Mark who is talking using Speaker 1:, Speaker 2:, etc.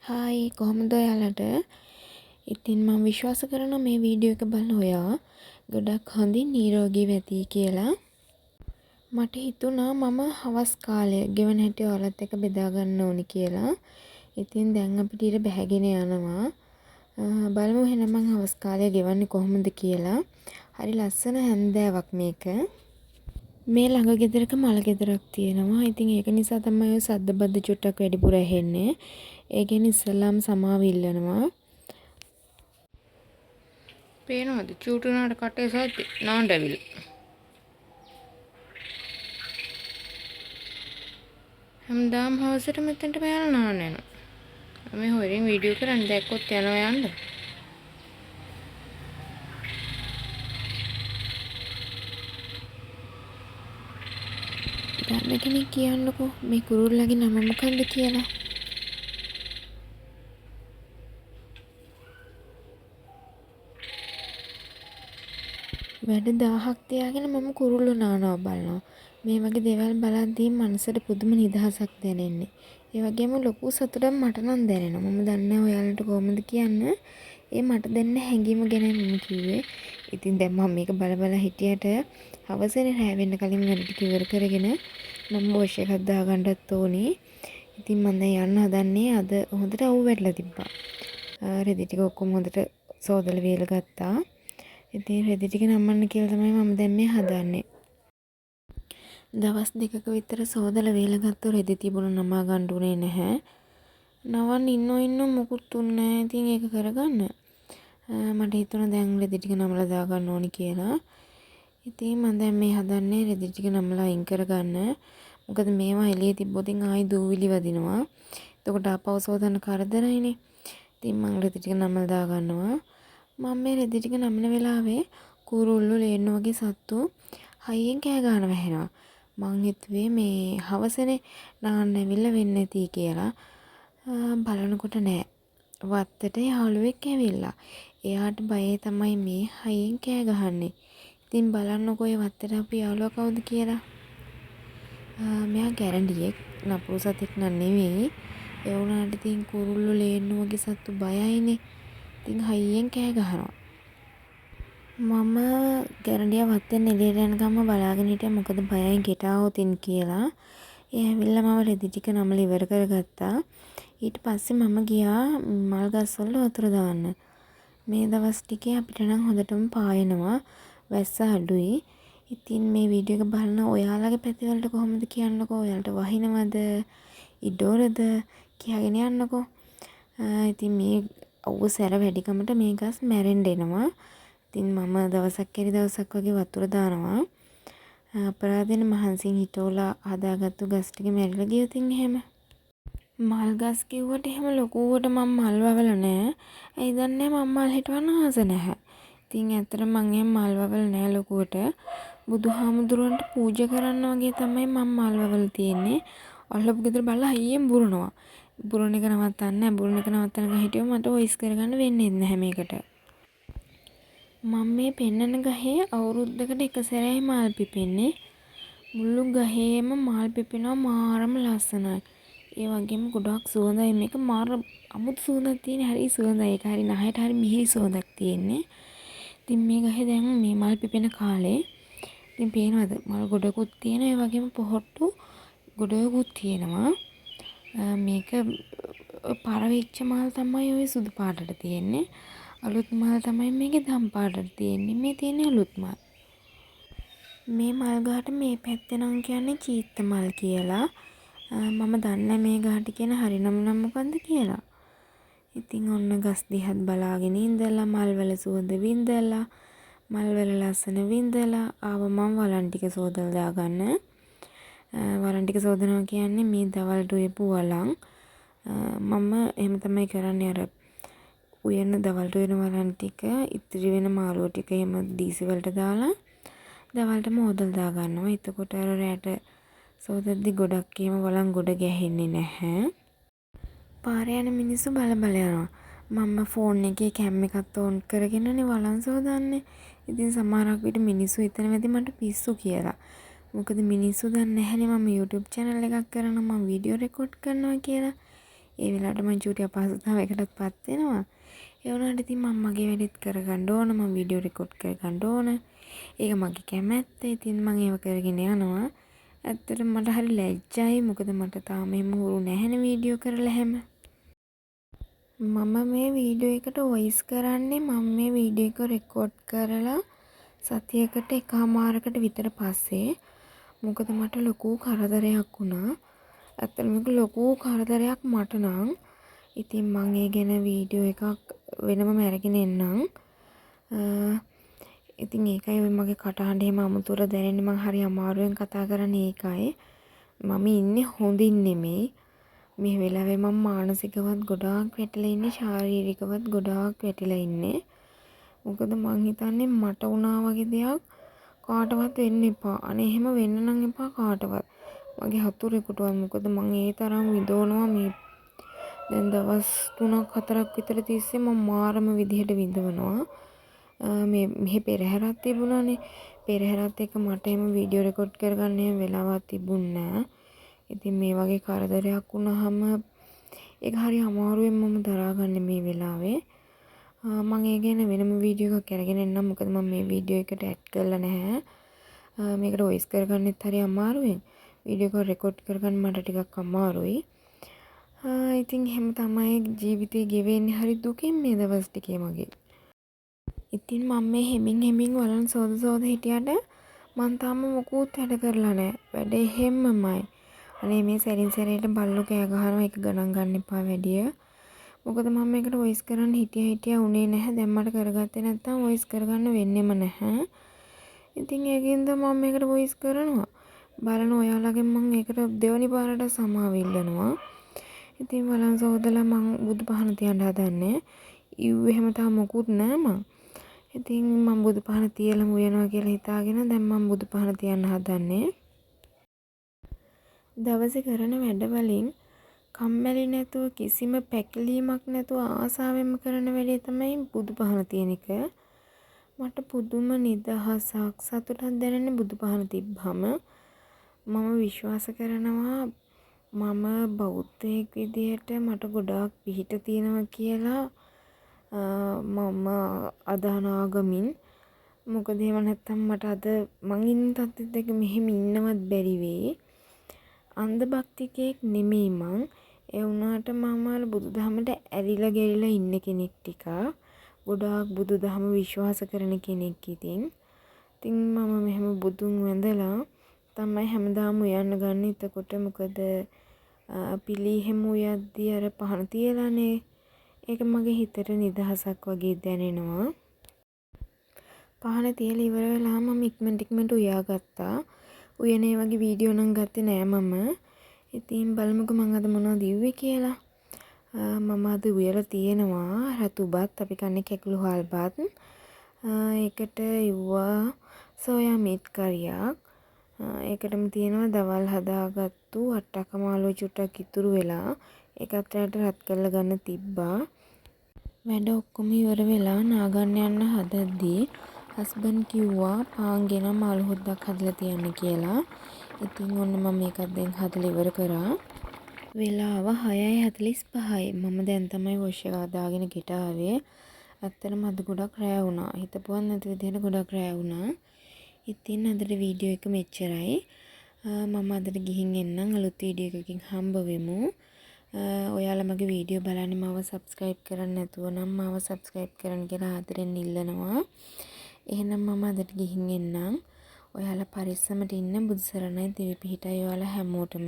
Speaker 1: Hi කොහොමද ඔයාලට? ඉතින් මම විශ්වාස කරනවා මේ වීඩියෝ එක බලන ඔයා ගොඩක් හොඳින් නිරෝගීව ඇති කියලා. මට හිතුණා මම හවස් කාලය ගෙවන හැටි ඔයාලත් එක්ක බෙදා ගන්න ඕනි කියලා. ඉතින් දැන් අපිට ඉර බැහැගෙන යනවා. බලමු එහෙනම් මං හවස් කාලය ගෙවන්නේ කොහොමද කියලා. හරි ලස්සන හැන්දෑවක් මේක. මේ ළඟ ගෙදරක මල ගෙදරක් තියෙනවා. ඉතින් ඒක නිසා තමයි ඔය සද්ද බද්ද චුට්ටක් වැඩිපුර ඇහෙන්නේ. ඒ ගැන ඉස්සෙල්ලාම සමාව ඉල්ලනවා.
Speaker 2: පේනවද චූටි වුණාට කටේ සද්දේ නාන්න ඇවිල්ලා. හැමදාම හවසට මෙතනට මෙයාලා නාන්න එනවා. මේ හොරෙන් වීඩියෝ කරන්න දැක්කොත් යනවා යන්න.
Speaker 1: දන්න කෙනෙක් කියන්නකෝ මේ කුරුල්ලගේ නම මොකන්ද කියලා. වැඩ 1000ක් තියාගෙන මම කුරුල්ලෝ නානවා බලනවා. මේ වගේ දේවල් බලද්දී මනසට පුදුම නිදහසක් දැනෙන්නේ. ඒ වගේම ලොකු සතුටක් මට නම් දැනෙනවා. මම දන්නේ නැහැ ඔයාලට කොහොමද කියන්න. ඒ මට දැනෙන හැඟීම ගැනයි මම කිව්වේ. ඉතින් දැන් මම මේක බල බල හිටියට හවසනේ රෑ වෙන්න කලින් වැඩ ටික ඉවර කරගෙන මම වොෂ් එකක් දාගන්නත් ඕනේ. ඉතින් මම දැන් යන්න හදන්නේ. අද හොඳට අවු වැටලා තිබ්බා. රෙදි ටික ඔක්කොම හොඳට සෝදලා වේල ගත්තා. ඉතින් රෙදි ටික නමන්න කියලා තමයි මම දැන් මේ හදන්නේ. දවස් දෙකක විතර සෝදලා වේලගත්තු රෙදි තිබුණ නමා ගන්න උනේ නැහැ. නවන්න ඉන්නෝ ඉන්නෝ මොකුත් උන්නේ නැහැ. ඉතින් ඒක කරගන්න. මට හිතුණා දැන් රෙදි ටික නමලා දාගන්න ඕනි කියලා. ඉතින් මම දැන් මේ හදන්නේ රෙදි ටික නමලා අයින් කරගන්න. මොකද මේවා එළියේ තිබ්බොත් ආයි දූවිලි වදිනවා. එතකොට ආපහු සෝදන්න කරදරයිනේ. ඉතින් මං රෙදි ටික නමලා දාගන්නවා. මම මේ රෙදි ටික නමන වෙලාවේ කුරුල්ලෝ ලේන්නෝ වගේ සත්තු හයියෙන් කෑ ගහනවා ඇහෙනවා. මං හිතුවේ මේ හවසනේ නාන්න ඇවිල්ලා වෙන්නේ නැති කියලා. බලනකොට නෑ. වත්තට යාළුවෙක් ඇවිල්ලා. එයාට බයේ තමයි මේ හයියෙන් කෑ ගහන්නේ. ඉතින් බලන්නකෝ ඔය වත්තට ආපු යාළුවා කවුද කියලා. මෙයා ගැරන්ඩියෙක්. නපුරු සතෙක් නන් නෙවෙයි. ඒ වුණාට ඉතින් කුරුල්ලෝ ලේන්නෝ වගේ සත්තු බයයිනේ. ඉතින් හයියෙන් කෑ ගහනවා. මම ගැරන්ඩියා වත්තෙන් එළියට යනකම්ම බලාගෙන හිටියා. මොකද බයයි ගෙට ආවොතින් කියලා. ඒ ඇවිල්ලා මම රෙදි ටික නමලා ඉවර කරගත්තා. ඊට පස්සේ මම ගියා මල් ගස් වල වතුර දාන්න. මේ දවස් ටිකේ අපිට නම් හොඳටම පායනවා. වැස්ස අඩුයි. ඉතින් මේ වීඩියෝ එක බලන ඔයාලගේ පැතිවලට කොහොමද කියන්නකෝ. ඔයාලට වහිනවද? ඉඩෝරද? කියාගෙන යන්නකෝ. ඉතින් මේ අවුව සැර වැඩිකමට මේ ගස් මැරෙන්න එනවා. ඉතින් මම දවසක් ඇරි දවසක් වගේ වතුර දානවා. අපරාධෙන මහන්සියෙන් හිටෝලා හදාගත්තු ගස් ටික මැරිලා ගියොතින් එහෙම. මල් ගස් කිව්වට එහෙම ලොකුවට මම මල් වවලා නෑ. ඇයි දන්නේ නෑ මම මල් හිටවන්න ආස නැහැ. ඉතින් ඇත්තටම මං එහෙම මල් වවලා නෑ ලොකුවට. බුදුහාමුදුරුවන්ට පූජා කරන්න වගේ තමයි මම මල් වවලා තියෙන්නේ. අල්ලපු ගෙදර බල්ලා හයියෙන් බුරනවා. බුරන එක නවත්තන්නේ නෑ. බුරන එක නවත්තනකන් හිටියොත් මට වොයිස් කරගන්න වෙන්නේ නැහැ මේකට. මම මේ පෙන්නන ගහේ අවුරුද්දකට එක සැරේයි මල් පිපෙන්නේ. මුළු ගහේම මල් පිපෙනවා මාරම ලස්සනයි. ඒ වගේම ගොඩක් සුවඳයි මේක. මාර අමුතු සුවඳක් තියෙන. හරි සුවඳයි. ඒක හරි නහයට හරි මිහිරි සුවඳක් තියෙන්නේ. ඉතින් මේ ගහේ දැන් මේ මල් පිපෙන කාලේ. ඉතින් පේනවද මල් ගොඩකුත් තියෙනවා. ඒ වගේම පොහොට්ටු ගොඩකුත් තියෙනවා. මේක පර වෙච්ච මල් තමයි ඔය සුදු පාටට තියෙන්නේ. අලුත් මල් තමයි මේකේ දම් පාටට තියෙන්නේ. මේ තියෙන්නේ අලුත් මල්. මේ මල් ගහට මේ පැත්තේ නම් කියන්නේ චීත්ත මල් කියලා. මම දන්නේ මේ ගහට කියන හරි නම නම් මොකන්ද කියලා. ඉතින් ඔන්න ගස් දිහත් බලාගෙන ඉඳලා මල් වල සුවඳ විඳලා මල් වල ලස්සන විඳලා ආව මං වලන් ටික සෝදලා දාගන්න. වලන් ටික සෝදනවා කියන්නේ මේ දවල්ට උයපු වලන්. මම එහෙම තමයි කරන්නේ. අර උයන දවල්ට උයන වලන් ටික ඉතිරි වෙන මාළුව ටික එහෙම දීසි වලට දාලා දවල්ටම හොදලා දාගන්නවා. එතකොට අර රැට සෝදද්දි ගොඩක් එහෙම වලන් ගොඩ ගැහෙන්නේ නැහැ. පාරේ යන මිනිස්සු බල බල යනවා. මම ෆෝන් එකේ කැම් එකත් ඕන් කරගෙනනේ වලන් සෝදන්නේ. ඉතින් සමහරක් විට මිනිස්සු හිතනවා ඇති මට පිස්සු කියලා. මොකද මිනිස්සු දන්නේ නැහැනේ මම YouTube channel එකක් කරනවා, මම වීඩියෝ රෙකෝඩ් කරනවා කියලා. ඒ වෙලාවට මං චූටි අපහසුතාවයකටත් පත් වෙනවා. ඒ වුණාට ඉතින් මං මගේ වැඩෙත් කරගන්න ඕන. මං වීඩියෝ රෙකෝඩ් කරගන්න ඕන. ඒක මගේ කැමැත්ත. ඉතින් මං ඒව කරගෙන යනවා. ඇත්තටම මට හරි ලැජ්ජයි. මොකද මට තාම එහෙම හුරු නැහැනේ වීඩියෝ කරලා හැම. මම මේ වීඩියෝ එකට වොයිස් කරන්නේ මම මේ වීඩියෝ එක රෙකෝඩ් කරලා සතියකට එකහමාරකට විතර පස්සේ. මොකද මට ලොකු කරදරයක් වුණා. ඇත්තටම මේක ලොකු කරදරයක් මට නම්. ඉතින් මං ඒ ගැන වීඩියෝ එකක් වෙනමම අරගෙන එන්නම්. ඉතින් ඒකයි ඔය මගේ කටහඬ එහෙම අමුතුවට දැනෙන්නේ. මං හරි අමාරුවෙන් කතා කරන්නේ ඒකයි. මම ඉන්නේ හොඳින් නෙමෙයි. මේ වෙලාවේ මං මානසිකවත් ගොඩාක් වැටිලා ඉන්නේ, ශාරීරිකවත් ගොඩාක් වැටිලා ඉන්නේ. මොකද මං හිතන්නේ මට වුණා වගේ දෙයක් කාටවත් වෙන්න එපා. අනේ එහෙම වෙන්න නම් එපා කාටවත්. මගේ හතුරෙකුටවත්. මොකද මං ඒ තරම් විඳවනවා මේ දැන් දවස් 3ක් 4ක් විතර තිස්සේ මං මාරම විදිහට විඳවනවා. මේ මෙහෙ පෙරහැරක් තිබුණානේ. පෙරහැරත් එක්ක මට එහෙම වීඩියෝ රෙකෝඩ් කරගන්න එහෙම වෙලාවක් තිබුණ නෑ. ඉතින් මේ වගේ කරදරයක් වුණාම ඒක හරි අමාරුවෙන් මම දරාගන්නේ මේ වෙලාවේ. මං ඒ ගැන වෙනම වීඩියෝ එකක් අරගෙන එන්නම්. මොකද මම මේ වීඩියෝ එකට ඇඩ් කරලා නැහැ. මේකට වොයිස් කරගන්නෙත් හරි අමාරුවෙන්. වීඩියෝ එක රෙකෝඩ් කරගන්න මට ටිකක් අමාරුයි. ඉතින් එහෙම තමයි ජීවිතේ ගෙවෙන්නේ, හරි දුකෙන් මේ දවස් ටිකේ මගේ. ඉතින් මම මේ හෙමින් හෙමින් වළං සෝද සෝද හිටියට මං තාම මොකුත් වැඩ කරලා නෑ. වැඩ එහෙම්මමයි. අනේ මේ සැරින් සැරේට බල්ලෝ කෑ ගහනවා, ඒක ගණන් ගන්න එපා වැඩිය. මොකද මම මේකට වොයිස් කරන්න හිටියා හිටියා උනේ නැහැ. දැන් මට කරගත්තේ නැත්තම් වොයිස් කරගන්න වෙන්නෙම නැහැ. ඉතින් ඒකින්ද මම මේකට වොයිස් කරනවා. බලන ඔයාලගෙන් මං ඒකට දෙවනි පාරට සමාව ඉල්ලනවා. ඉතින් වළං සෝදලා මං බුදු පහන තියන්න හදන්නේ. ඉව්වේ එහෙම තාම මොකුත් නෑ මං. ඉතින් මං බුදු පහන තියලම උයනවා කියලා හිතාගෙන දැන් මං බුදු පහන තියන්න හදන්නේ. දවසේ කරන වැඩ වලින් කම්මැලි නැතුව, කිසිම පැකිලීමක් නැතුව ආසාවෙන්ම කරන වැඩේ තමයි බුදු පහන තියන එක. මට පුදුම නිදහසක් සතුටක් දැනෙන්නේ බුදු පහන තිබ්බහම. මම විශ්වාස කරනවා මම බෞද්ධයෙක් විදිහට මට ගොඩාක් පිහිට තියෙනවා කියලා මම අදහන ආගමින්. මොකද එහෙම නැත්තම් මට අද මං ඉන්න තත්ත්වෙත් එක්ක මෙහෙම ඉන්නවත් බැරි වෙයි. අන්ධ භක්තිකයෙක් නෙමෙයි මං. ඒ වුණාට මම අර බුදු දහමට ඇලිලා ගැලිලා ඉන්න කෙනෙක් ටිකක්. ගොඩාක් බුදු දහම විශ්වාස කරන කෙනෙක් ඉතින්. ඉතින් මම මෙහෙම බුදුන් වැඳලා තමයි හැමදාම උයන්න ගන්නෙ. එතකොට මොකද පිළි එහෙම උයද්දි අර පහන තියලානේ. ඒක මගේ හිතට නිදහසක් වගේ දැනෙනවා. පහන තියලා ඉවර වෙලාම මම ඉක්මනට ඉක්මනට උයා ගත්තා. උයන ඒ වගේ වීඩියෝ නම් ගත්තේ නෑ මම. ඉතින් බලමුකෝ මං අද මොනවද ඉව්වේ කියලා. මම අද උයලා තියෙනවා රතු බත්, අපි කන්නේ කැකුළු හාල් බත්. ඒකට ඉව්වා සෝයා මීට් කරියක්. ඒකටම තියෙනවා දවල් හදාගත්තු අට්ටක්ක මාළුව චුට්ටක් ඉතුරු වෙලා. ඒකත් රැට රත් කරලා ගන්න තිබ්බා. වැඩ ඔක්කොම ඉවර වෙලා නාගන්න යන්න හදද්දී හස්බන්ඩ් කිව්වා පාන් ගෙනා මාළු හොද්දක් හදලා තියන්න කියලා. ඉතින් ඔන්න මම ඒකත් දැන් හදලා ඉවර කරා. වෙලාව 6:45යි. මම දැන් තමයි වොෂ් එක හදාගෙන ගෙට ආවේ. ඇත්තටම අද ගොඩක් රෑ වුණා. හිතපුවත් නැති විදිහට ගොඩක් රෑ වුණා. ඉතින් අදට වීඩියෝ එක මෙච්චරයි. මම අදට ගිහින් එන්නම්. අලුත් වීඩියෝ එකකින් හම්බ වෙමු. ඔයාලා මගේ වීඩියෝ බලන්නේ මාව සබ්ස්ක්‍රයිබ් කරන්නේ නැතුව නම් මාව සබ්ස්ක්‍රයිබ් කරන්න කියලා ආදරෙන් ඉල්ලනවා. එහෙනම් මම අදට ගිහින් එන්නම්. ඔයාලා පරිස්සමට ඉන්න. බුදු සරණයි, දෙවි පිහිටයි ඔයාලා හැමෝටම.